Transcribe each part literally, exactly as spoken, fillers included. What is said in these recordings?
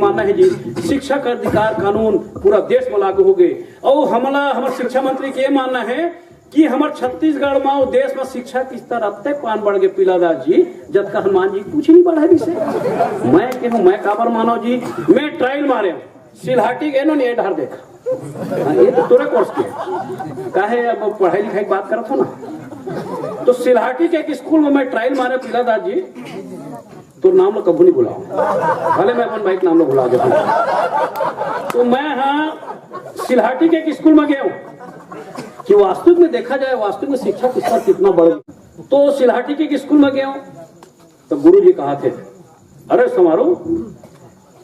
मानना है जी, शिक्षा का अधिकार कानून पूरा देश में लागू हो गए। और हमला हमर शिक्षा मंत्री के मानना है कि हमर छत्तीसगढ़ में और देश में शिक्षा के स्तर अत्ते पान बढ़ गए पीलादास जी, जतका हनुमान जी कुछ नहीं बढ़े विषय। मैं कहूँ, मैं काबर मानव जी, मैं ट्रायल मारे सिलहाटी के नो नहीं डर देख। हाँ, ये तो तोरे कोर्स के काहे, अब पढ़ाई लिखाई की बात करत हो ना। तो सिलहाटी के एक स्कूल में मैं ट्रायल मारे पीलादास जी, तो नाम लो कभू नहीं भुलाओ, भले मैं अपन भाई के नाम लो भुला जाऊँ। तो मैं हाँ सिलहाटी के एक स्कूल में गया हूँ कि वास्तविक में देखा जाए, वास्तविक में शिक्षा कितना कितना बढ़ गया। तो सिलहाटी के एक स्कूल में गया हूँ, तो गुरु जी कहा थे, अरे समारू,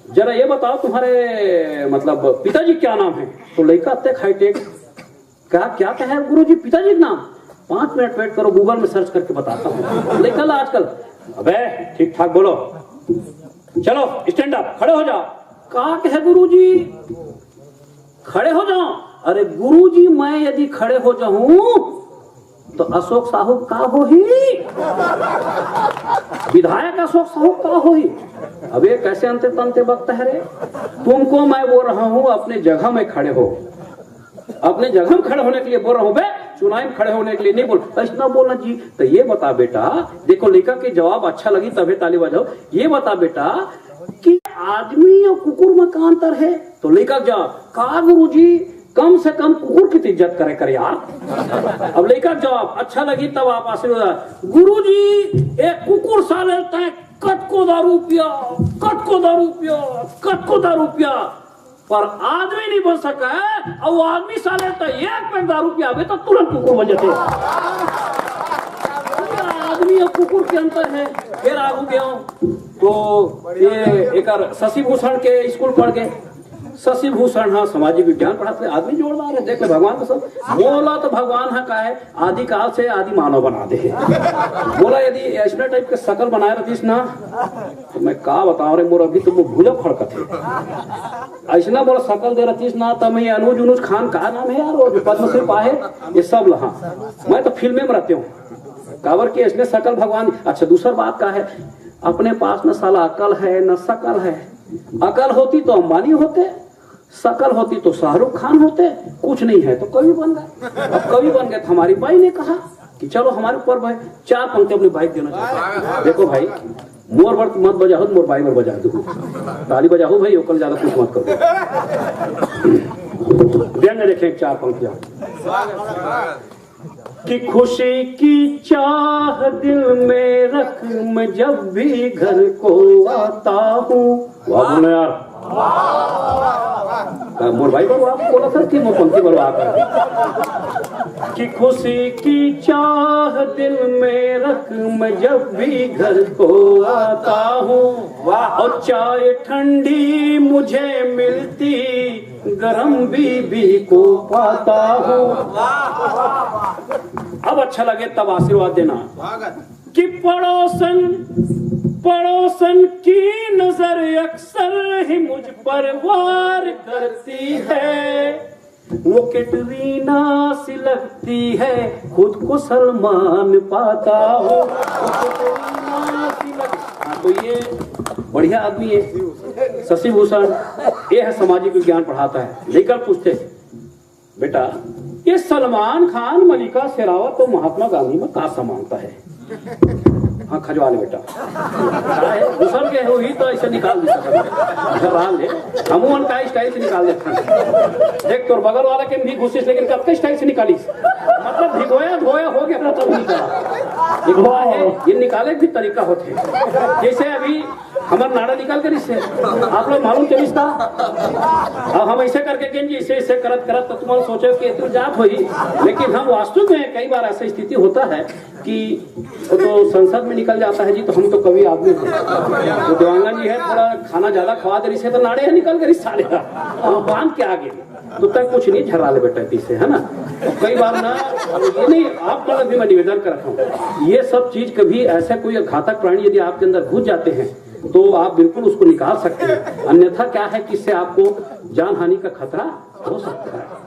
जरा ये बताओ तुम्हारे मतलब पिताजी क्या नाम है? तो लड़का अत्ते हाईटेक, क्या क्या कहे गुरु जी पिताजी का नाम? पांच मिनट वेट करो, गूगल में सर्च करके बताता हूँ। लड़का ला आजकल, अबे ठीक ठाक बोलो, चलो स्टैंड अप, खड़े हो जाओ। का कहे गुरु जी, खड़े हो जाओ। अरे गुरु जी, मैं यदि खड़े हो जाऊं तो अशोक साहू का होही? विधायक अशोक साहू का होही? अबे कैसे अंते तंते वक्त है रे। तुमको मैं बोल रहा हूं, अपने जगह में खड़े हो, अपने जगह में खड़े होने के लिए बोल रहा हूं बे, चुनाव में खड़े होने के लिए नहीं बोल। ऐसा बोलना जी। तो ये बता बेटा, देखो लड़का के जवाब अच्छा लगी तभी ताली बजाओ। ये बता बेटा कि आदमी और कुकुर में का अंतर है? तो लड़का के जवाब, का गुरु जी, कम से कम कुकुर की तो इज्जत करे कर यार। अब लड़का के जवाब अच्छा लगी तब आप आशीर्वाद, गुरु जी, एक कुकुर साले तय कतको दारू पिया, कतको दारू पिया, कतको दारू पिया, पर आदमी नहीं बन सका है। और वो आदमी साले तो एक पैक दारू पियावे तो तुरंत कुकुर बन जाते। आदमी और कुकुर के अंतर है। फिर आगू गया तो ये एक शशि भूषण के स्कूल पढ़ गए। शशि भूषण हाँ सामाजिक विज्ञान पढ़ाते आदमी जोरदार है, देख ले भगवान को सब। बोला तो भगवान है का है, आदि काल से आदि मानव बना दे। बोला यदि ऐसा टाइप के शकल बनाए रहतीस ना, तो मैं का बताऊं रे मोर, अभी तो वो भूजा फड़कत है। ऐसा बोला शकल दे रहतीस ना, तो मैं अनुज उनुज खान का नाम है यार, वो जो पद्मश्री पाए, ये सब लहा। मैं तो फिल्म में रहते हूँ, काबर कि इसने शकल भगवान। अच्छा दूसर बात का है, अपने पास न साला अकल है न शकल है। अकल होती तो अंबानी होते, शकल होती तो शाहरुख खान होते, कुछ नहीं है तो कवि बन गए। अब कवि बन गए तो हमारी बाई ने कहा कि चलो हमारे ऊपर भाई चार पंक्ति अपनी बाई देना चाहते हैं। देखो भाई, मोर बर मत बजाओ, मोर बाई बर बजा दो। ताली बजाओ भाई, ओकर ज्यादा कुछ मत करो। व्यंग देखें चार पंक्तियां। कि खुशी की चाह दिल में रख, मैं जब भी घर को आता हूँ। वाह बोलो यार। हाँ, मोर भाई बाबू आप बोला था कि मोर पंक्ति बार आप कि खुशी की चाह दिल में रख, मैं जब भी घर को आता हूँ। वाह। और चाय ठंडी मुझे मिलती, गरम बीबी को पाता हूँ। अब अच्छा लगे तब आशीर्वाद देना। कि पड़ोसन, पड़ोसन की नजर अक्सर ही मुझ पर वार करती है। वो कैटरीना सी लगती है, खुद को सलमान पाता हो। वो कैटरीना सी लग-, हाँ, तो ये बढ़िया आदमी है शशि भूषण, ये है सामाजिक विज्ञान पढ़ाता है। लेकर पूछते, बेटा, ये सलमान खान, मलिका शेरावत तो महात्मा गांधी में का समानता है? हाँ, खजवा ले बेटा। का है? घुसल के हो ही तो ऐसे निकाल दे सकता। घबरा ले, हम उनका स्टाइल से निकाल देते हैं। देख, तोर बगल वाला के भी घुसिस, लेकिन कब के स्टाइल से निकालिस? मतलब, भिगोया धोया हो गया ना, तब निकाला। एक बात है, ये निकाले भी तरीका होते हैं। जैसे अभी हमर नाड़ा निकाल के रिसे। आप लोग मालूम चलिस का? अब हम ऐसे करके गेंजी, इसे, इसे करत, करत, तो तुम सोचे कि तू जात होई। लेकिन हम वास्तव में कई बार ऐसा स्थिति होता है कि वो तो संसद में निकल जाता है जी, तो हम तो कवि आदमी हैं। तो देवांगन जी है, थोड़ा खाना ज्यादा खवा दे रिसे, तो नाड़े निकल के रिस साले का। हम बांध के आगे। तो तय कुछ नहीं, झरा ले बेटा पीछे, है ना? कई बार ना, ये नहीं, आप मतलब भी मैं निवेदन कर रखा हूँ, ये सब चीज कभी ऐसा कोई घातक प्राणी यदि आपके अंदर घुस जाते हैं, तो आप बिल्कुल उसको निकाल सकते हैं। अन्यथा क्या है कि इससे आपको जान हानि का खतरा हो सकता है।